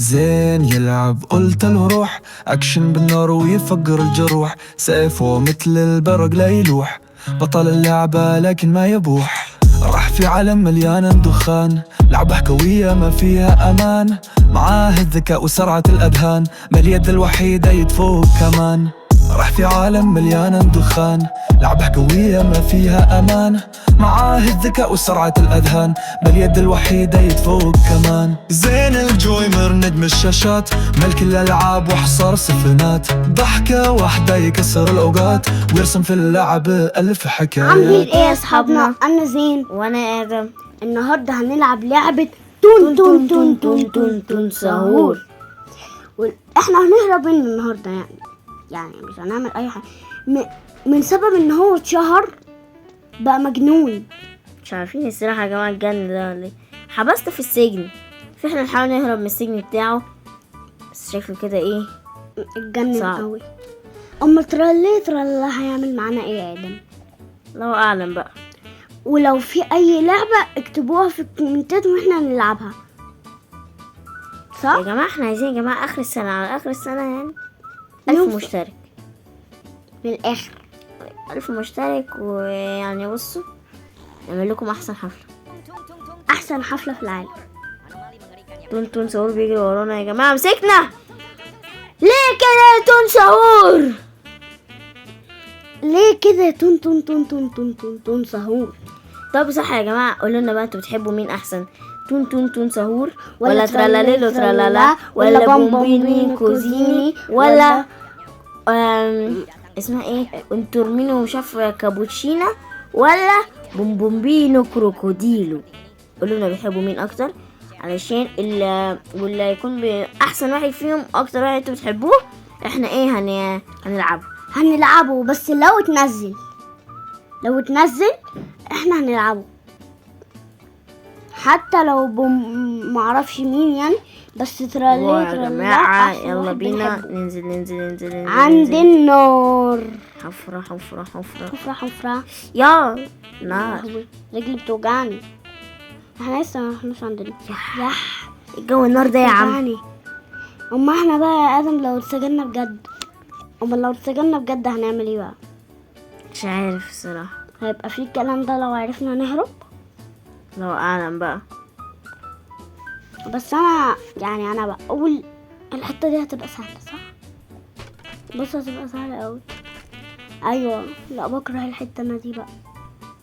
زين يلعب قلت له روح، أكشن بالنار ويفجر الجروح، سيفه مثل البرق لا يلوح، بطل اللعبة لكن ما يبوح. راح في عالم مليان دخان، لعبة قوية ما فيها أمان، معاه الذكاء وسرعة الأذهان، باليد الوحيدة يدفوق كمان. راح في عالم مليان دخان، لعبة قوية ما فيها أمان، معاه الذكاء وسرعة الأذهان، باليد الوحيدة يتفوق كمان. زين الجويمر نجم الشاشات، ملك الألعاب وحصار السفنات، ضحكة واحدة يكسر الأوقات، ويرسم في اللعب ألف حكايات. عاملين ايه يا اصحابنا؟ انا زين. وانا ادم. النهارده هنلعب لعبه تون تون تون تون تون تون سهور. احنا هنهرب منه النهارده، يعني مش هنعمل اي حاجه من سبب ان هو اتشهر بقى مجنون. مش عارفين الصراحه يا جماعه الجن ده ولا ايه. حبسته في السجن، فاحنا نحاول نهرب من السجن بتاعه، بس شكله كده ايه اتجنن قوي. اما ترالي ترالا هيعمل معانا ايه يا ادم؟ الله اعلم بقى. ولو في اي لعبه اكتبوها في الكومنتات واحنا هنلعبها، صح يا جماعه؟ احنا عايزين يا جماعه اخر السنه، على اخر السنه يعني 1000 مشترك من الاخر، 1000 مشترك. ويعني بصوا نعمل لكم احسن حفله، احسن حفله في العالم. تون تون سهور بيجري ورانا يا جماعه، مسكنا. ليه كده يا تون سهور؟ ليه كده تون تون تون تون تون تون تون سهور؟ طب صح يا جماعه، قولوا لنا بقى انتوا بتحبوا مين احسن، تون تون تون سهور ولا ترالاليلو ترالالا ولا بومبيني كوزيني ولا اسمها ايه انتورمينو مش عارفه كابوتشينا ولا بومبومبينو كروكوديلو؟ قولوا لنا بتحبوا مين اكتر، علشان واللي يكون احسن واحد فيهم، اكتر واحد انتوا بتحبوه، احنا ايه هنلعبه. هنلعبه بس لو اتنزل، لو اتنزل احنا هنلعبه، حتى لو معرفش مين يعني. بس ترالي يا جماعة يلا بينا ننزل ننزل ننزل ننزل عند النار. حفرة حفرة حفرة حفرة حفرة يا نار، رجلي بتوجعني. احنا لسه ما رحناش عند يح الجو النار ده يا عم. اما احنا بقى يا ادم لو اتسجلنا بجد، اما لو اتسجلنا بجد هنعمل ايه بقى؟ مش عارف الصراحة. هيبقى في الكلام ده لو عرفنا نهرب، لو اعلم بقى. بس انا يعني انا بقول الحته دي هتبقى سهله، صح؟ بص هتبقى سهله قوي. ايوه لا بكره الحته انا دي بقى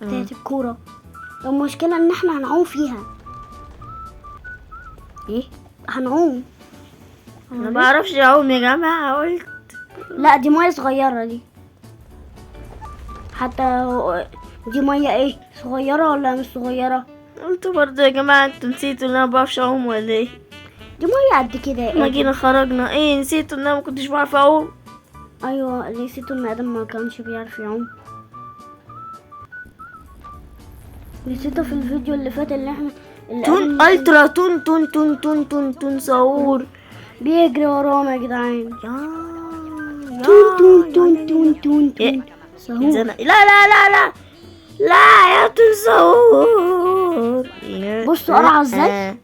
بتاعت الكوره. المشكله ان احنا هنعوم فيها. ايه هنعوم؟ انا ما بعرفش اعوم يا جماعه. قلت لا دي ميه صغيره دي، حتى دي ميه ايه صغيره ولا مش صغيره؟ قلت برضه يا جماعه انتوا نسيتوا ان انا بعرفش اعوم ولا ايه؟ دي ميه قد كده. ما جينا خرجنا ايه نسيتوا ان انا ما كنتش بعرف اعوم؟ ايوه نسيتوا ان ادم ما كانش بيعرف يعوم. نسيته في الفيديو اللي فات اللي احنا اللي تون الترا تون تون تون تون تون تون سهور بيجري ورانا يا جدعان. تون تون تون تون تون تون سهور. لا لا لا لا لا يا تون سهور. بصوا قرعه ازاي.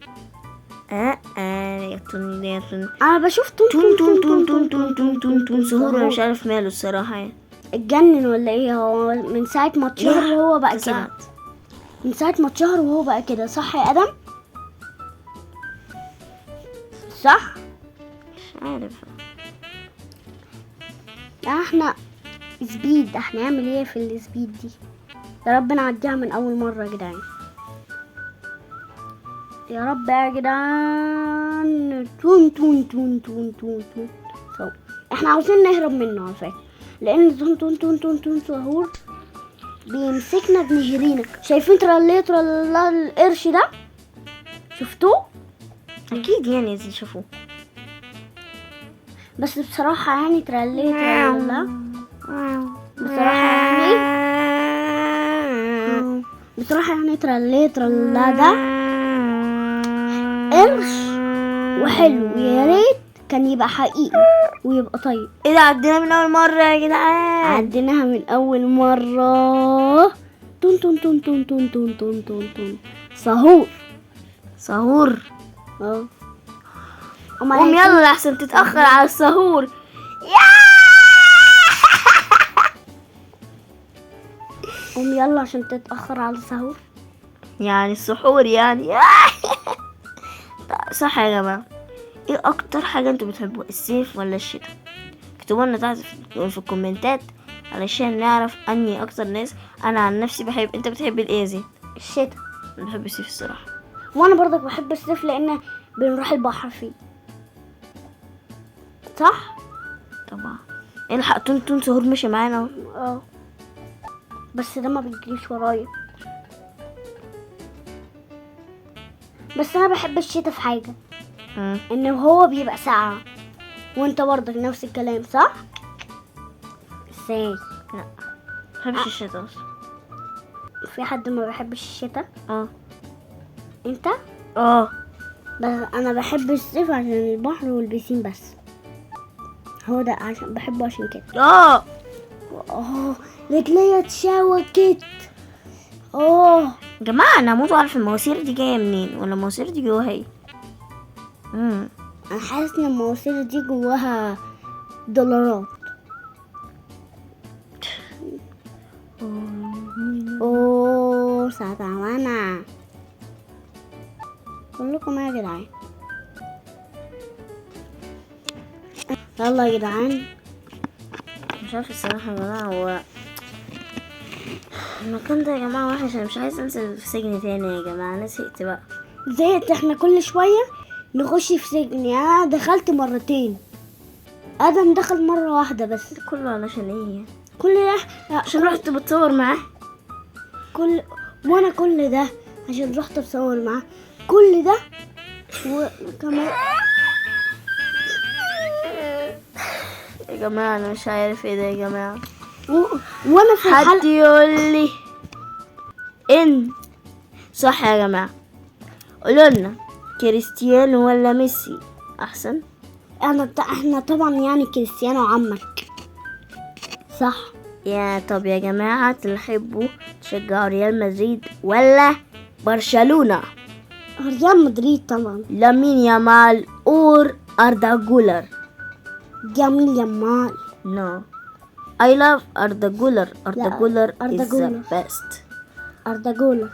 يا تون يا تون. انا بشوف تون تون تون تون تون تون تون تون سهور، انا مش عارف ماله الصراحه يعني. اتجنن ولا ايه؟ هو من ساعه ما اتشهر وهو بقى كده، من ساعه ما اتشهر وهو بقى كده، صح يا ادم؟ صح؟ مش عارف. احنا speed، احنا نعمل ايه في ال speed دي؟ يا رب نعديها من اول مره يا جدعان، يا رب يا جدعان. تون تون تون تون تون تون سهور. احنا عاوزين نهرب منه على فكره، لان تون تون تون تون تون سهور بيمسكنا بنهرينا. شايفين ترالي ترالا القرش ده؟ شفتوه؟ اكيد يعني شوفوه. بس بصراحه يعني ترالي ترالا بصراحه يعني، بصراحه يعني ترالي ترالا ده قرش وحلو، يا ريت كان يبقى حقيقي ويبقى طيب. ايه ده عدينا من اول مره يا جدعان، عديناها من اول مره. تون تون تون تون تون تون تون تون تون سهور سهور. قوم يلا لحسن تتأخر على السهور. قوم يلا عشان تتأخر على السهور، يعني السحور يعني. صح يا جماعة، ايه اكتر حاجة انتوا بتحبوها، الصيف ولا الشتاء؟ اكتبوا لنا تحت في الكومنتات علشان نعرف اني اكتر ناس. انا عن نفسي بحب، انت بتحب الايه يا زين؟ الشتاء. انا بحب الصيف الصراحة. وانا برضك بحب الصيف لان بنروح البحر فيه. صح؟ طبعا. الحق تون تون سهور مشي معانا. اه بس ده ما بيجريش ورايا. بس انا بحب الشتاء في حاجة، ان هو بيبقى ساقع، وانت برضك نفس الكلام صح؟ ازاي؟ لا بحبش الشتاء اصلا. في حد ما بيحبش الشتاء؟ اه انت؟ اه بس انا بحب الصيف عشان البحر والبسين بس، هو ده عشان بحبه، عشان كده. اه رجليا اتشوكت. يا جماعة انا هموت واعرف المواسير دي جاية منين، ولا المواسير دي جواها ايه؟ انا حاسس ان المواسير دي جواها دولارات. اوه ساتوانا. كلكم يا جدعان. يلا يا جدعان. مش عارفه الصراحة يا جماعة، هو المكان ده يا جماعة وحش، انا مش عايز انزل في سجن تاني يا جماعة، انا زهقت بقى. زهقت، احنا كل شوية نخش في سجن. يعني انا دخلت مرتين، ادم دخل مرة واحدة بس. ده كله علشان ايه؟ كل ده عشان رحت بتصور معاه. كل وانا كل ده عشان رحت اتصور معاه، كل ده وكمان. يا جماعة انا مش عارف ايه ده يا جماعة. وانا في حد الحلقة يقول لي ان صح يا جماعة، قولوا لنا كريستيانو ولا ميسي احسن؟ احنا طبعا يعني كريستيانو عمك صح. يا طب يا جماعة، تحبوا تشجعوا ريال مدريد ولا برشلونة؟ ريال مدريد طبعا. لامين يامال or أردا جولر؟ جميل يامال. No, I love أردا جولر. أردا جولر أردا is the جولر. best. أردا جولر.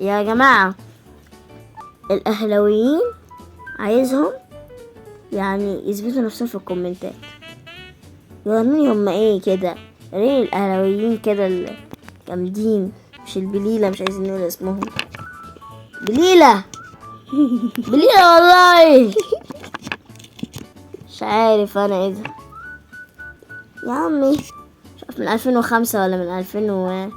يا جماعة الأهلاويين عايزهم يعني يثبتوا نفسهم في الكومنتات، يوروني هم ايه كده، ليه الأهلاويين كده الجامدين، مش البليلة، مش عايزين نقول اسمهم. بليلة بليلة والله مش عارف انا ايه ده يا عمي، مش عارف من 2005 ولا من 2000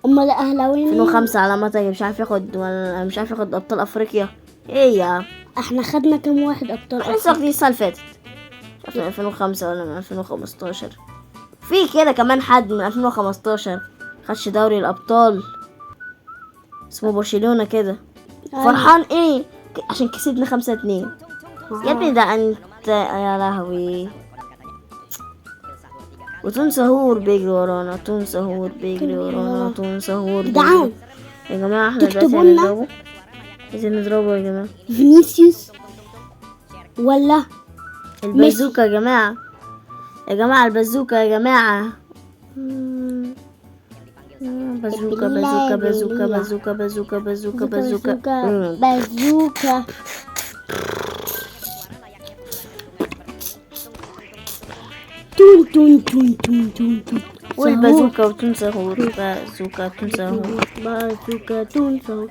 امال الاهلاويين 2005 على ما اعتقد، مش عارف ياخد ولا مش عارف ياخد ابطال افريقيا. ايه يا عم؟ احنا خدنا كام واحد ابطال احنا لسه واخدين السنة اللي فاتت، مش عارف من 2005 ولا من 2015. في كده كمان حد من 2015 خدش دوري الابطال اسمه برشلونة كده. فرحان ايه عشان كسبنا 5-2 يا ابني، ده انت يا لهوي. وتون سهور بيجري ورانا، تون سهور بيجري ورانا، تون سهور بيجري. جدعان يا جماعة احنا دلوقتي تكتبوا لنا. هنضربه، عايزين نضربه يا جماعة. فينيسيوس ولا البازوكا يا جماعة، يا جماعة البازوكا يا جماعة. بازوكا بازوكا بازوكا بازوكا بازوكا بازوكا بازوكا. بازوكا. تون تون تون تون تون تون. والبازوكا وتون سهور، بازوكا تون سهور. بازوكا تون سهور.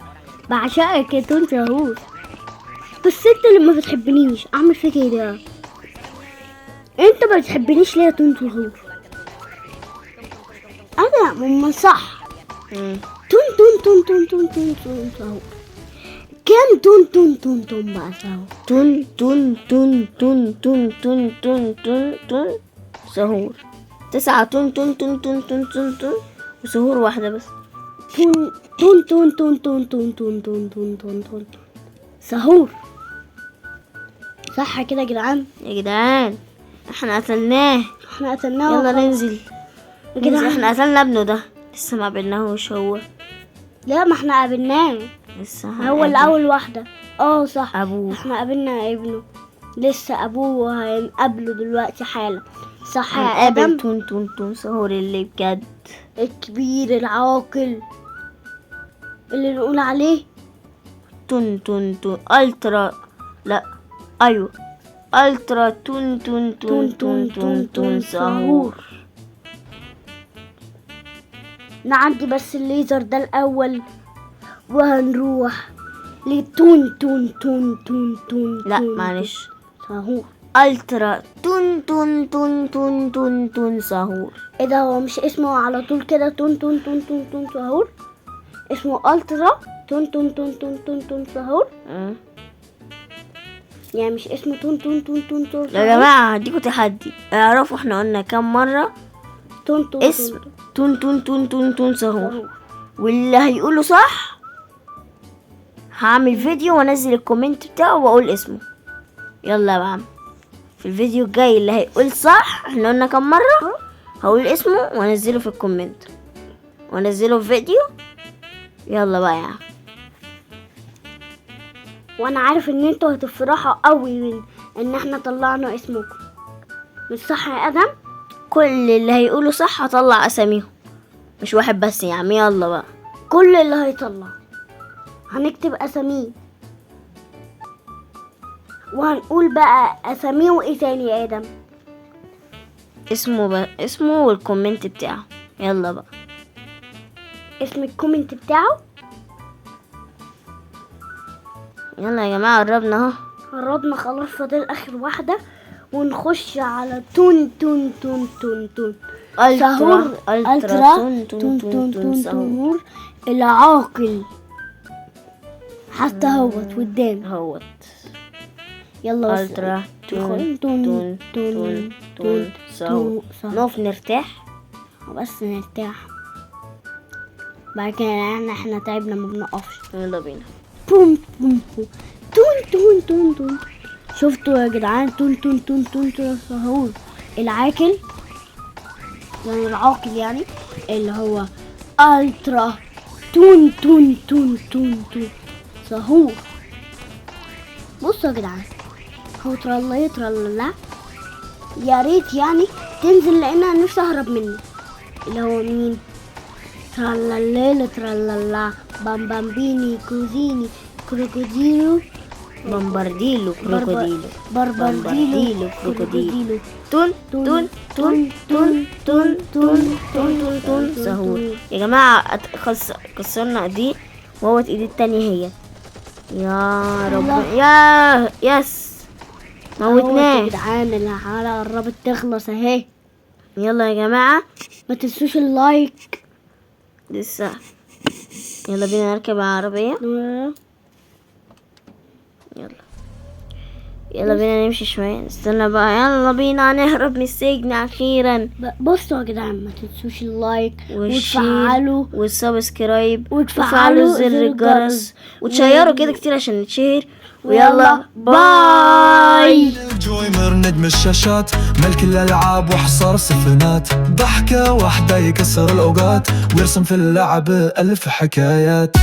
بعشقك يا تون سهور، بس انت اللي ما بتحبنيش. اعمل فيك ايه ده؟ انت ما بتحبنيش ليه يا تون سهور؟ انا ماما صح. تون تون تون تون تون تون تون سهور. كام تون تون تون تون بقى سهور؟ تون تون تون تون تون تون تون تون تون سهور. 9 تون تون تون تون تون تون تون وسهور واحدة بس. تون تون تون تون تون تون تون تون تون تون تون سهور. صح كده يا جدعان؟ يا جدعان احنا قتلناه، احنا قتلناه. يلا ننزل يا جدعان. احنا قتلنا ابنه ده، لسه ما قابلناهوش هو. لا ما احنا قابلناه لسه هو الاول واحدة. اه صح، ابوه احنا قابلنا ابنه. لسه ابوه هنقابله دلوقتي حالا، صح يا هنقابل ادم؟ تون تون تون سهور اللي بجد الكبير العاقل اللي نقول عليه تون تون تون ultra، لا ايوه ultra تون تون تون تون تون تون سهور. نعدي بس الليزر ده الاول وهنروح لتون تون تون تون تون. لا تون معلش، سهور. ultra تون تون تون تون تون تون سهور. ايه ده، هو مش اسمه على طول كده تون تون تون تون تون سهور؟ اسمه ultra تون تون تون تون تون تون سهور. يعني مش اسمه تون تون تون تون تون يا جماعة هديكوا تحدي، اعرفوا احنا قلنا كام مرة تون تون اسم تون تون تون تون تون سهور، واللي هيقوله صح هعمل فيديو وانزل ال comment بتاعه واقول اسمه. يلا يا عم، في الفيديو الجاي اللي هيقول صح احنا قلنا كام مرة هقول اسمه وانزله في ال comment وانزله في فيديو. يلا بقى يا عم. وانا عارف ان انتوا هتفرحوا قوي من ان احنا طلعنا اسمكم، مش صح يا ادم؟ كل اللي هيقولوا صح هطلع اساميهم، مش واحد بس يا عم. يلا بقى، كل اللي هيطلع هنكتب اساميه وهنقول بقى اساميه. وايه تاني يا ادم؟ اسمه بقى، اسمه وال comment بتاعه. يلا بقى، اسم ال comment بتاعه. يلا يا جماعة قربنا اهو، قربنا خلاص، فاضل اخر واحدة ونخش على تون تون تون تون تون سهور. ultra تون تون تون تون سهور العاقل حتى هوت قدام هوت. يلا ultra تون تون تون تون سهور. نقف نرتاح بس نرتاح، بعد كده احنا تعبنا ما بنقفش. يلا بينا. بوم بوم بوم تون تون تون تون. شفتوا يا جدعان؟ تون تون تون تون تون سهور العاقل، يعني العاقل يعني اللي هو ultra تون تون تون تون تون سهور. بصوا يا جدعان، هو ترلا ترلا، يا ريت يعني تنزل لان انا نفسي اهرب منه. اللي هو مين؟ ترلا ترلا بامبامبيني كوزيني كروكوديلو بامبارديلو كروكوديلو بربرديلو كروكوديلو تون تون تون تون تون تون تون تون تون سهور. يا جماعة كسرنا ايديه وهوت ايدي التانية هي. يا رب يا yes موتناه يا جدعان. الحلقة قربت تخلص اهي. يلا يا جماعة ما تنسوش ال like لسه. يلا بينا نركب العربية. يلا يلا بينا نمشي شوية، نستنى بقى. يلا بينا نهرب من السجن أخيرا. بصوا يا جدعان ما تنسوش ال like وتفعلوا وال subscribe وتفعلوا زر الجرس وتشيروا كده كتير عشان نتشهر. ويلا bye. الجويمر نجم الشاشات، ملك الألعاب وحصار السفنات، ضحكة واحدة يكسر الأوقات ويرسم في اللعب ألف حكايات.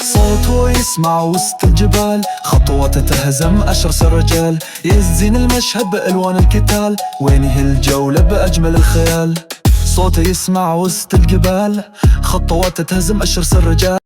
صوته يسمع وسط الجبال، خطواته تهزم أشرس الرجال، يزين المشهد بألوان القتال وينهي الجولة بأجمل الخيال. صوته يسمع وسط الجبال، خطواته تهزم أشرس الرجال.